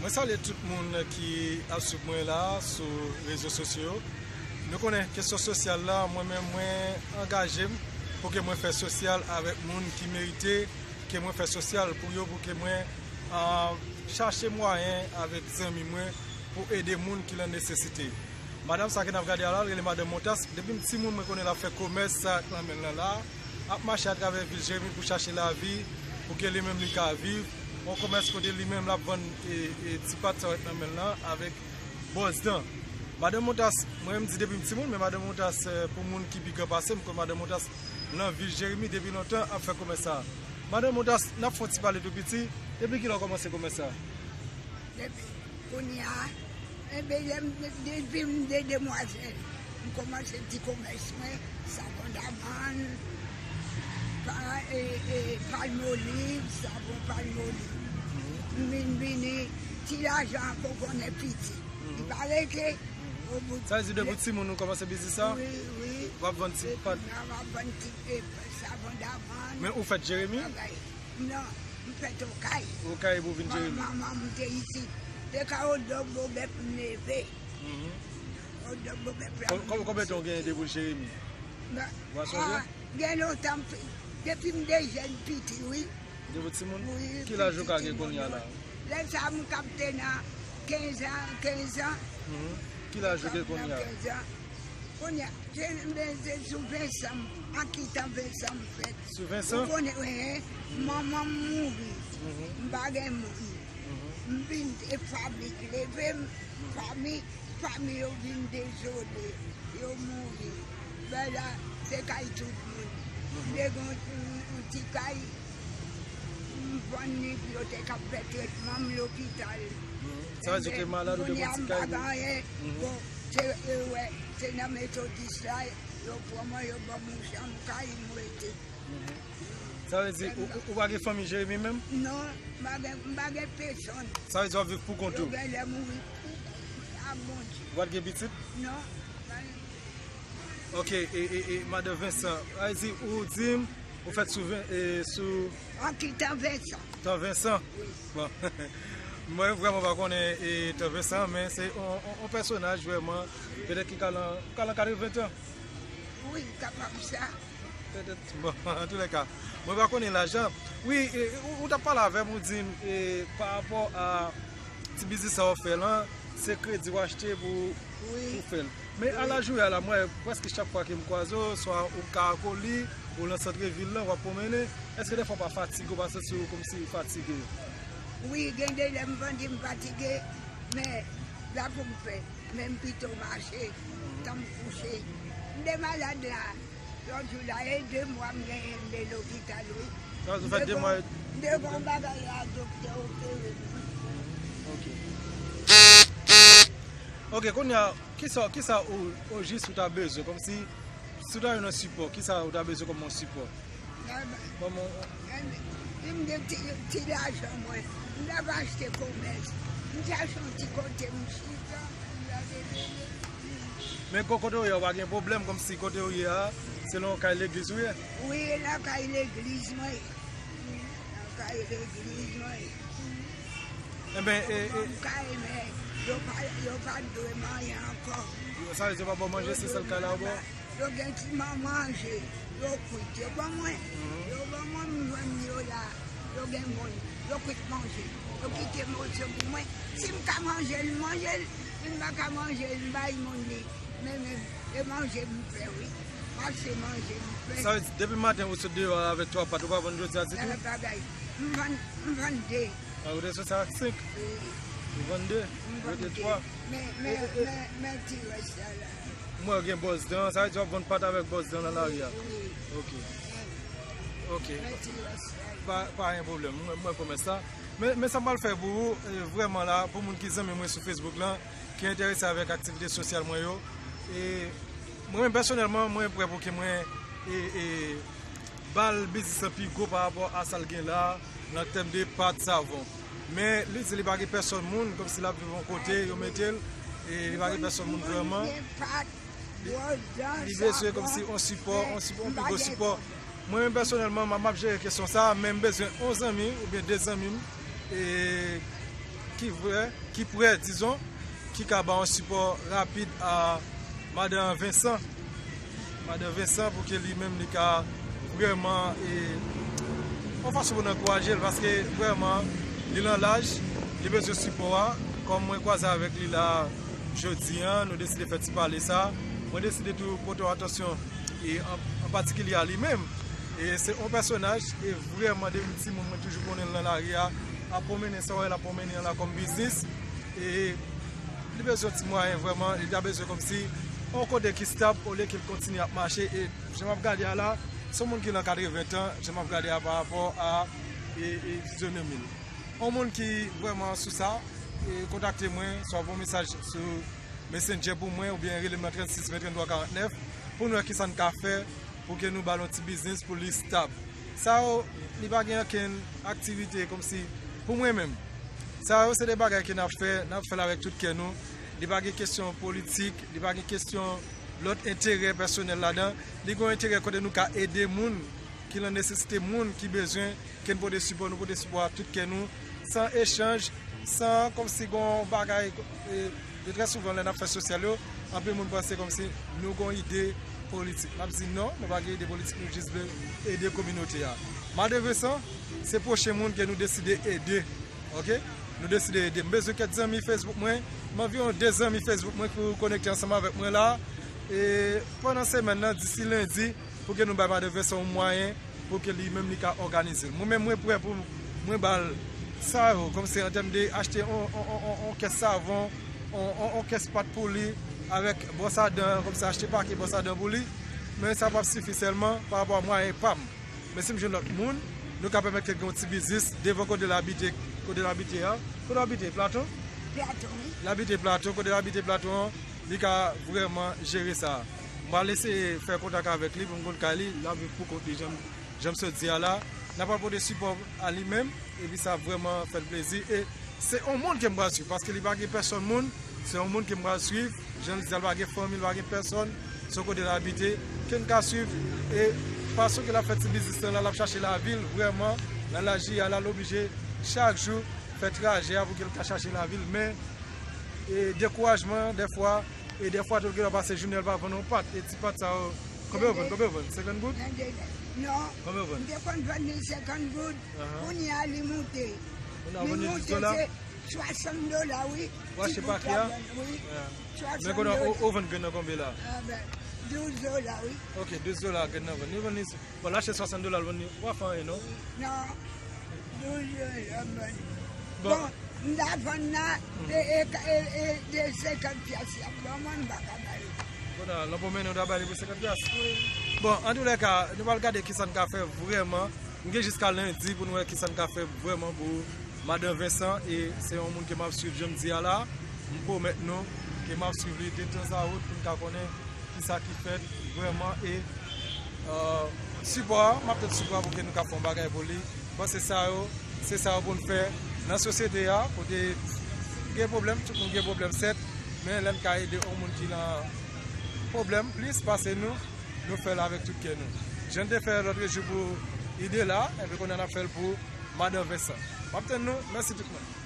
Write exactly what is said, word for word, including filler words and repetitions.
Mwen salye tout moun ki ap swiv mwen la sou rezo sosyo yo. Nou konnen kesyon sosyal la, mwen menm mwen angaje m pou ke mwen fè sosyal avèk moun ki merite ke mwen fè sosyal pou yo, pou ke mwen ah, chache mwayen avèk zanmi mwen pou ede moun ki nan nesesite. Madanm sa ke n ap gade a la, l rele Madanm Montas. Depi m timoun, mwen konnen l ap fè komès sa ak lanmen l lan la. Ap mache atravè vil Jeremi pou chache lavi, pou ke li menm li ka viv. Yon komès kote li menm l ap vann e, e, ti pat sa w wè nan men l lan avèk bòs dan. Madanm Montas, mwen menm di depi m timoun, men Madanm Montas, eh, pou moun ki pi gran pase m, konn Madanm Montas nan vil Jeremi depi lontan ap fè komès sa. Madanm Montas, n ap fè yon ti pale tou piti, depi kilè w kòmanse komès sa? Depi kounye a, enben, lè m, depi m de demwazèl, m kòmanse ti komès mwen, savon davann, pa, e, e, palmoliv, savon palmoliv. M vin vini, ti lajan an poko konnen piti. Li pa rete. Sa vle di depi w timoun ou kòmanse biznis sa? Wi, wi. W ap vann ti pat? Depi m ap vann ti, e, savon davann. Men ou fèt Jeremi? Bagay. Non, m fèt Okay. Okay pou vin Jeremi. Manman m te isit. Se ka odò bobèt m leve. Odò bobèt la. Kon-, kon-, konbyen tan w genyen depi w Jeremi? Ou pa sonje? Ah, gen lontan, m fi-, depi m de jèn piti, wi. Depi w timoun? Wi, piti, timoun. Ki laj ou ka gen kounye a la? Lè sa a, m ka te nan kenz an, kenz an. Ki laj ou gen kounye a? Kenz an. Kounye a, se, men se sou Vensan, an kitan Vensan m fèt. Sou Vensan? Ou konnen, wi, manman m mouri. M pa gen moun. M vin, e fanmi k leve m, fanmi, fanmi yo vin dezole, yo mouri. Bèla, se kay tout moun. M te gen yon, yon ti kay, m vann li pou yo te ka fè tretman m lopital. Sa vle di w te malad, ou te gen yon ti kay? Kounye a m pa gen anyen. Bon, se, e, wè, se nan Metodis la, yo pran mwen, yo ban m yon chanm kay, m rete. Sa vle di, ou, ou, ou pa gen fanmi Jeremi menm? Non, m pa gen, m pa gen pèsonn. Sa vle di w ap viv pou kont ou? Yo genlè mouri pou, a Bondye. Ou pa t gen pitit? Non, m pa gen pitit. Ok, e, e, e, Madan Vensan, sa vle di, ou di m, ou fèt sou ven-, e, sou... An ki tan Vensan? Tan Vensan? Wi. Bon. Mwen vrèman pa konnen, e, Tan Vensan, men se yon, yon, yon pèsonaj vrèman, petèt ki ka nan, ka nan katreven tan. Wi, kapab sa. Petèt, bon, antoulèka, mwen pa konnen lajan. Wi, e, ou, ou t ap pale avè m, ou di m, e, pa rapò a ti biznis sa w ap fè lan, se kredi w achte pou, pou w fè l. Men a laj ou ye a la, m wè prèske chak fwa ke m kwaze w, swa ou Karakoli, ou nan sant vil lan, w ap pwomennen, èske dèfwa w pa fatige, w pa santi w kòmsi fatige? Wi, gen de lè m santi m fatige, men sa pou m fè, men m pito mache, tan m kouche. M te malad la. Lòt jou la, e de mwa m genyen m de lopital, wi. Sa vle di ou fè de mwa? M te gon bagay la, doktè opere m. Ok. Ok, kounye a, kisa, kisa ou, ojis ou ta bezwen? Kòmsi, si w ta jwenn yon sipò, kisa ou ta bezwen kòm yon sipò? Kòm yon... Si m gen ti, ti lajan mwen, m ta va achte komès. M ta achte yon ti kote m chita, m ta te... Men ko-, kote w ye a, ou pa gen pwoblèm, kòmsi kote w ye a, se nan yon kay legliz ou ye? Wi, lakay legliz mwen ye. Wi, lakay legliz mwen ye. Enben, e, e, kay, men yo pa, yo pa dwe manje ankò. Sa vle di yo pa ba w manje, se sèl kay la yo ba w? Yo gen ti man-, manje, yo kwit, yo ban mwen. Yo ban mwen, m jwenn yo la. Yo gen moun, yo kwit manje. Yo kite mòso pou mwen. Si m ka manje l, m manje l. Si m pa ka manje l, m bay moun li. Men, men, e manje m fè, wi. M achte manje m fè. Sa vle di, depi maten ou sot deyò a avèk twa pat, ou pa vann jodi a ditou? Nan bagay, m vann, m vann de. A, ou te soti ak senk? Wi. Ou vann de? M vann de. Rete twa. Men, men, men, men ti rès la la. M wè gen bòs dan, sa vle di w ap vann pat avèk bòs dan nan lari a? Wi, wi. Ok. Ok. Men ti rès la la. Pa, pa gen pwoblèm, mwen, mwen pwomès sa. Men, men sa m pral fè pou ou, e, vrèman la, pou moun ki zanmi mwen sou Facebook lan, ki enterese avèk aktivite sosyal mwen yo, e, mwen menm pèsonèlman, mwen prè pou ke mwen, e, e, ba l biznis lan pi gwo pa rapò a sa l gen la, nan tèm de pat, savon. Men, li di li pa gen pèsonn moun, kòmsi l ap viv yon kote, yo mete l, e li pa gen pèsonn moun vrèman. Li, li bezwen kòmsi yon sipò, yon sipò, yon pi gwo sipò. Mwen menm pèsonèlman, m ap, m ap jere kesyon sa a, men m bezwen yon zanmi oubyen de zanmi m, e, ki vrè, ki prè, dizon, ki ka ba yon sipò rapid a madan Vincent. Madan Vincent, pou ke li menm, li ka vrèman, e, yon fason pou n ankouraje l, paske vrèman, li lan laj, li bezwen sipò a. Kòm mwen kwaze avèk li la jodi a, nou deside fè ti pale sa. Mwen deside tou pote w atansyon, e an, an patikilye a li menm. E se yon pèsonaj, e vrèman, depi m timoun, mwen toujou konnen l nan lari a, ap pwomennen, sa w wè l ap pwomennen an la kòm biznis. E li bezwen ti mwayen vrèman, li ta bezwen kòmsi yon kote ki stab olye ke l kontinye ap mache. E jan m ap gade a la, se yon moun ki lan katreven tan, jan m ap gade a pa rapò a, e, e, fizyonomi l. Yon moun ki vrèman sou sa, e, kontakte mwen, swa voye mesaj sou Messenger pou mwen, oubyen rele m nan trannsis ven, tranntrwa karantnèf, pou n wè kisa n ka fè pou ke nou ba l yon ti biznis pou li stab. Sa yo, li pa gen okenn aktivite kòmsi pou mwen menm. Sa yo, se de bagay ke n ap fè, n ap fè l avèk tout kè nou. Li pa gen kesyon politik, li pa gen kesyon lòt enterè pèsonèl ladan. Li gen yon enterè kote nou ka ede moun ki lan nesesite, moun ki bezwen ke n pote sipò, nou pote sipò a tout kè nou, san echanj, san kòmsi gon bagay, e, e trè souvan lè n ap fè sosyal yo, anpil moun panse kòmsi nou gon ide politik. N ap di non, nou pa gen ide politik, nou jis vle ede kominote a. Madan Vincent, se pwochen moun ke nou deside ede, oke? Nou deside ede. M bezwen kèk zanmi Facebook mwen, m anviwon de zanmi Facebook mwen pou konekte ansanm avèk mwen la. E pandan semèn nan, disi lendi, pou ke nou bay Madan Vincent yon mwayen pou ke li menm li ka òganize l. Mwen menm mwen prè pou mwen ba l sa yo, kòmsi an tèm de achte on, on, on, on, on kès savon, on, on, on kès pat pou li, avèk bwòs a dan, kòmsi achte pake bwòs a dan pou li. Men sa p ap sifi sèlman pa rapò a mwayen pa m. Men si m jwenn lòt moun, nou ka pèmèt ke gen yon ti biznis devan kote l abite, kote l abite a. Kote w abite? Platon? Platon, wi. L abite Platon, kote l abite Platon an, li ka vrèman jere sa. M pral eseye fè kontak avèk li pou m konn kay li, l ap viv pou kont li, jan, jan m sot di a la. N ap pote sipò a li menm, epi sa ap vrèman fè l plezi. E se yon moun ke m pral swiv, paske li pa gen pèsonn moun, se yon moun ke m pral swiv. Jan l di a, l pa gen fanmi, l pa gen pèsonn, se yon kote l abite, ke n ka swiv. E fason ke l ap fè ti biznis lan la, l ap chache lavi l vrèman, nan laj li a la, l oblije chak jou fè trajè a pou ke l ka chache lavi l. Men, e dekourajman, dèfwa, e dèfwa tou l gen dwa pase jounen l pa vann yon pat. E ti pat sa yo, konbyen yo vann? Konbyen yo vann? Senkant goud? Non. Konbyen yo vann? M te konn vann li senkant goud. Ahan. Kounye a, li moute. Kounye a, li vann li dis dola? Se swasant dola, wi. Ou achte pake a? Ti bout la vann, wi. Ah. Men kounye a, ou, ou vann grenn nan konbyen la? Ah, ben, douz dola, wi. Ok, douz dola grenn nan vann. Li vann li, bon, l achte swasant dola, l vann li, ou pa fè anyen, non? Non. Douz dola, m vann li. Bon. Bon, m ta vann nan, e, e, e, e, de senkant pyas, y ap ban mwen, m pa ka ba yo. Kounye a, l ap pwomennen, ou ta ba li pou senkant pyas? Wi. Bon, antoulèka, nou pral gade kisa n ka fè vrèman. M gen jiska lendi pou n wè kisa n ka fè vrèman pou Madan Vincent, e se yon moun ke m ap swiv, jan m di a la. M pwomèt nou ke m ap swiv li de tanzawot pou n ka konnen kisa ki fèt vrèman. E, e, sipò a, m ap tann sipò a pou ke nou ka fè yon bagay pou li. M panse sa yo, se sa yo pou n fè nan sosyete a, kote gen pwoblèm, tout moun gen pwoblèm, sèt, men lè n ka ede yon moun ki nan pwoblèm plis pase nou, nou fè l avèk tout kè nou. Jan n te fè lòt jou pou ide la, enben kounye a n ap fè l pou Madan Vincent. M ap tann nou, mèsi tout moun.